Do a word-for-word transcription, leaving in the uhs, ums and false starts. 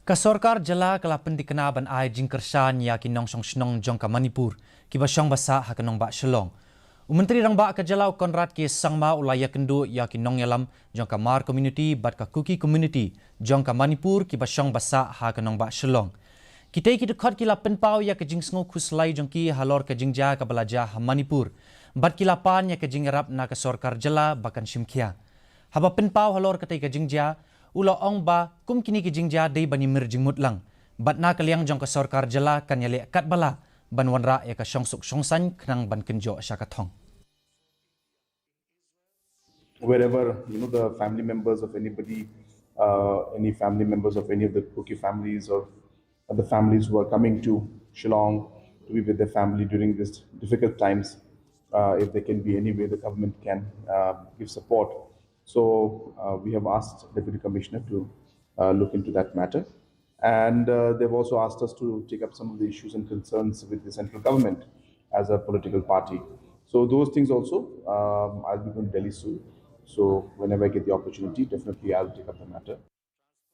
Ka sorkar jylla ka la pyntikna ban ai jingkyrshan ïa ki nongshong shnong jong ka Manipur kiba shong ba sah ha ka nongbah Shillong. U Myntri Rangbah ka jylla u Conrad K Sangma u la ïakynduh ïa ki nongïalam jong ka Hmar community bad ka Kuki community jong ka Manipur kiba shong ba sah ha ka nongbah Shillong. Kitei ki dkhot ki la pynpaw ïa ka jingsngew khuslai jong ki halor ka jingjia kaba la jia ha Manipur bad ki la pan ïa ka jingïarap na ka sorkar jylla ba kan shim khia. Haba pynpaw halor katei ka jingjia, u la ong ba kum kine ki jingjia dei ban ïamir jingmut lang bad na ka liang jong ka sorkar jylla kan ïaleh katba lah ban wanrah ïa ka shongsuk shongsaiñ khnang ban kynjoh sha ka thong. Wherever, you know, the family members of anybody, uh, any family members of any of the Kuki families or the families who are coming to Shillong to be with their family during these difficult times, uh, if there can be any way the government can uh, give support. So uh, we have asked Deputy Commissioner to uh, look into that matter. And uh, they've also asked us to take up some of the issues and concerns with the central government as a political party. So those things also, um, I'll be going to Delhi soon. So whenever I get the opportunity, definitely I'll take up the matter.